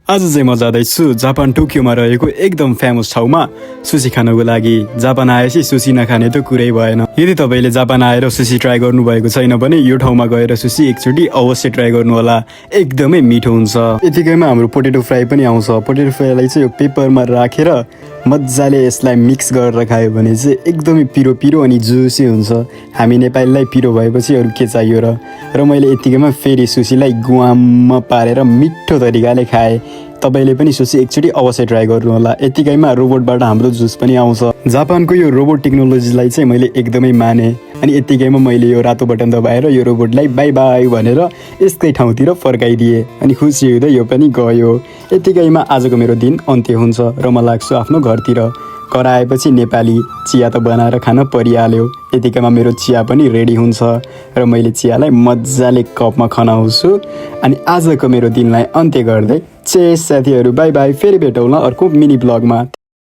आज चाहिँ म जाँदैछु जापान टोकियोमा रहेको एकदम फेमस ठाउँमा सुसी खानको लागि। जापान आएपछि सुसी नखाने त कुरै भएन। यदि तपाईँले जापान आएर सुसी ट्राई गर्नुभएको छैन भने यो ठाउँमा गएर सुसी एकचोटि अवश्य ट्राई गर्नु होला, एकदमै मिठो हुन्छ। यतिकैमा हाम्रो पोटेटो फ्राई पनि आउँछ। पोटेटो फ्राईलाई चाहिँ यो पेपरमा राखेर मजाले यसलाई मिक्स गरेर खायो भने चाहिँ एकदमै पिरो पिरो अनि जुसी हुन्छ। हामी नेपालीलाई पिरो भएपछि अरू के चाहियो र मैले यतिकैमा फेरि सुसीलाई गुवाममा पारेर मिठो तरिकाले खाएँ। तपाईँले पनि सुसी एकचोटि अवश्य ट्राई गर्नु होला। यतिकैमा रोबोटबाट हाम्रो जुस पनि आउँछ। जापानको यो रोबोट टेक्नोलोजीलाई चाहिँ मैले एकदमै माने अनि यतिकैमा मैले यो रातो बटन दबाएर यो रोबोटलाई बाई बाई भनेर यसकै ठाउँतिर फर्काइदिएँ अनि खुसी हुँदै यो पनि गयो। यतिकैमा आजको मेरो दिन अन्त्य हुन्छ र म लाग्छु आफ्नो घरतिर। घर आएपछि नेपाली चिया त बनाएर खान परिहाल्यो। यतिकैमा मेरो चिया पनि रेडी हुन्छ र मैले चियालाई मजाले कपमा खनाउँछु अनि आजको मेरो दिनलाई अन्त्य गर्दै चेस साथीहरू, बाई बाई। फेरि भेटौँला अर्को मिनी ब्लगमा।